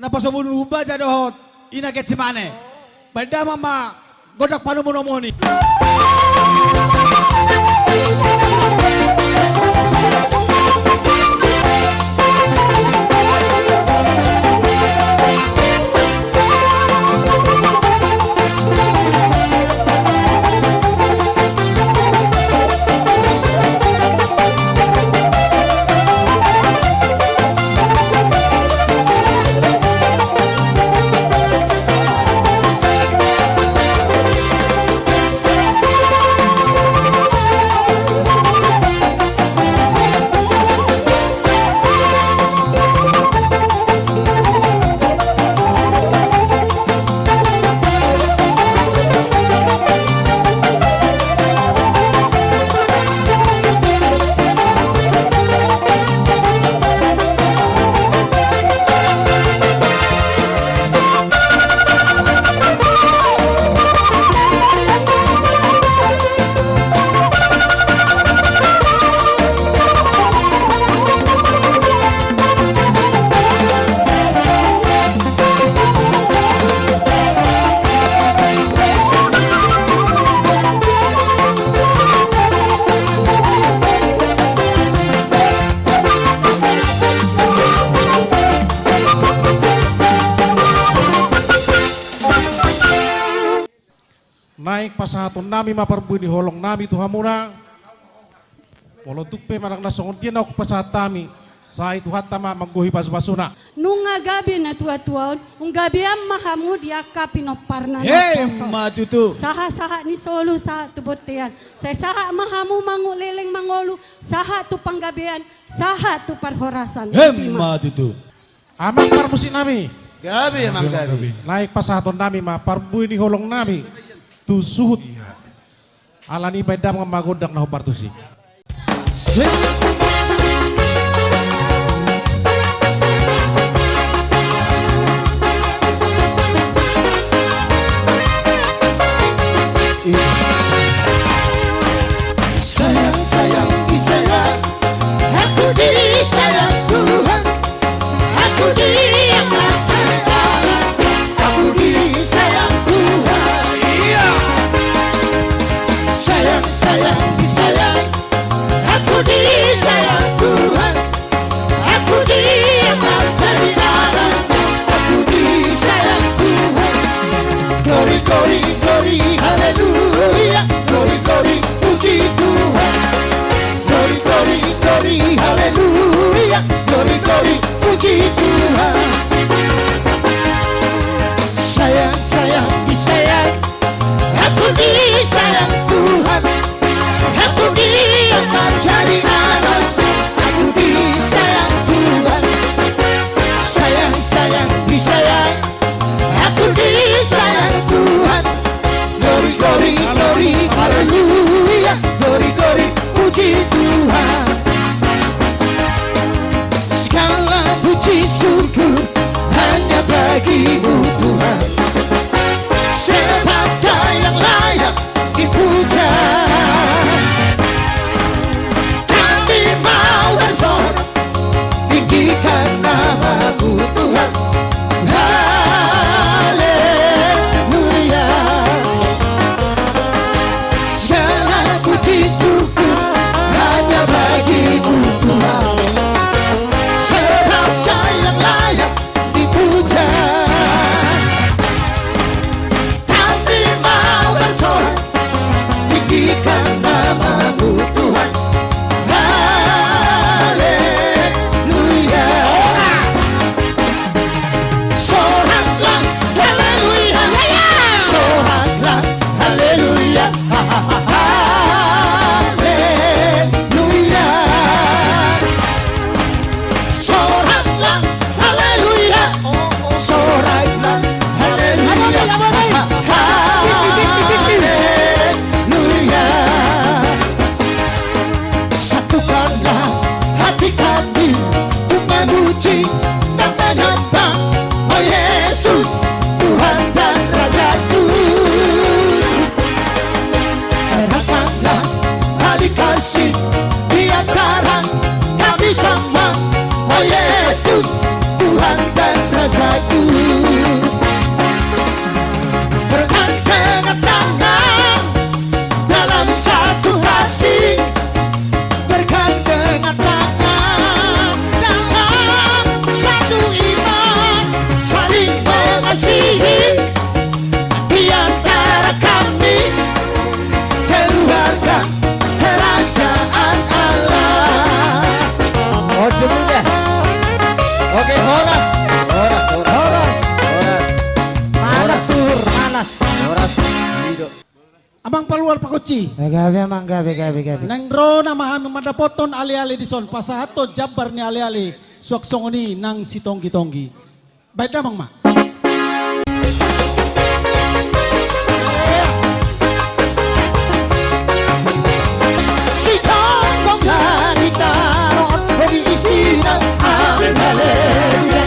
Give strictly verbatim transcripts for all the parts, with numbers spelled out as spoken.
Pasobun Umbaja dohot Ina Getsemane. Baen damang ma gondang panomunomuon i. Naeng pasahatonnami ma parbue ni holongnami tu hamuna. Molo tung pe manang na songon dia na hupasahat hami, sai Tuhanta ma manggohi pasupasuna. Nunga gabe natuatua on, umgabean ma hamu di angka pinomparna naposo. Emma tutu. Sahatsahat ni solu sahat tu bontean. Sai sahat ma hamu mangu leleng mangolu, sahat tu panggabean, sahat tu parhorasan. Emma tutu. Amang parmusiknami. Gabe, amang, gabe. Naeng pasahatonnami ma parbue ni holongnami tu suhut. Alani i baen damang ma gondang na hombar tusi. Sayang, sayang, disayang. Aku disayang Tuhan. Aku diangkat dari tanah. Aku disayang Tuhan. Iya. Sayang, sayang, disayang. Aku disayang Tuhan. Aku diangkat dari tanah. Aku disayang Tuhan. Glory, glory, glory, haleluya. Glory, glory, puji Tuhan. Glory, glory, glory, haleluya. Glory, glory, puji Tuhan. Sayang, sayang, disayang. Aku disayang Tuhan. Aku diangkat dari tanah. Aku disayang Tuhan. Sayang, sayang, disayang. Aku disayang Tuhan. Glory, glory, glory, haleluya. Glory, glory, puji Tuhan. Segala puji syukur hanya bagi-Mu Tuhan. Sebab Kau yang layak dipuja. Kami mau bersorak, tinggikan nama-Mu Tuhan. Haleluya. Segala puji syukur hanya bagi-Mu Tuhan. Sebab Kau yang layak dipuja. Kami mau bersorak, tinggikan nama-Mu Tuhan. Haleluya. Soraklah, haleluya. Soraklah, haleluya. Haleluya. Soraklah, haleluya. Soraklah, haleluya. Haleluya. Satukanlah hati kami untuk memuji dan menyembah, oh Yesus, Tuhan dan Rajaku. Terangkanlah hari kasih di antara kami semua, oh Yesus, Tuhan Pandan Rajaku. Bergandengan tangan dalam satu hati, bergandengan tangan dalam satu iman, saling mengasihi di antara kami, keluarga kerajaan Allah. Oh, dulu deh. Oke, horas. Horas, horas. Horas. Horas. Horas, Lur, panas. Horas. Amang Paluar Pakunci. Eh, gabe, Amang, gabe, gabe, gabe. Naeng ro nama hami mandapothon ale-ale dison, pasahathon jambar ni ale-ale, suang songon i nang sitonggi-tonggi. Baen damang ma. Sitongtong na hita ro di isina, amen haleluya.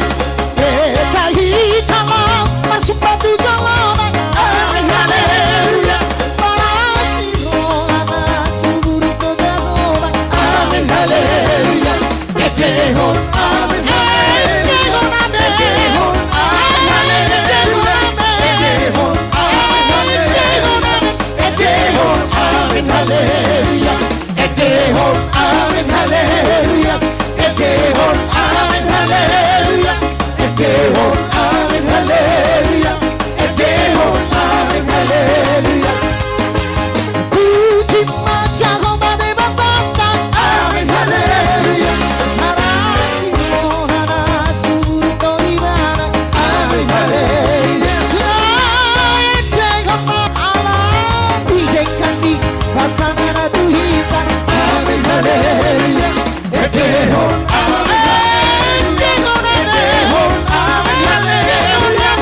Hita, hita laho marsumpah tu jolona, amen haleluya. Barasi rohana sumurung tu jolona, amen haleluya. Endehon amen haleluya. Endehon amen haleluya. Endehon amen haleluya. Endehon amen haleluya. Endehon amen haleluya. Endehon amen haleluya. Endehon amen haleluya. Endehon amen haleluya. Puji ma Jahowa Debatanta. Amen haleluya. Barasi rohana sumurung tu ibana. Amen haleluya. Endehon ma ala di dengkan ni pasangan tu hita. Amen haleluya. Endehon amen haleluya. Endehon amen haleluya.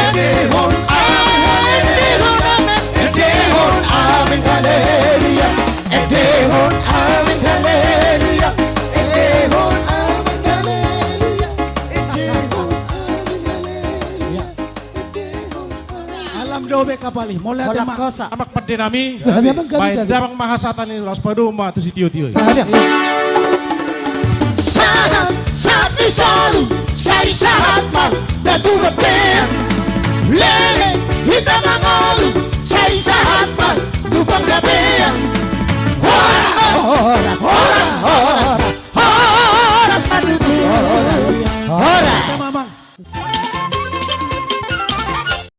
Endehon amen haleluya. Endehon amen haleluya. Endehon amen haleluya. Endehon amen haleluya. Endehon amen haleluya. Alam dobe kapali, mauliate ma. Hola kosa. Amak pande nami. Gabe, Amang, gabe, gabe. Baen damang ma hasahatan i, laos padomu ma tu sitiotio i. Gabe. Sahat, sahat ni solu, sai sahat ma, datu bapea. Leleng hita mangolu,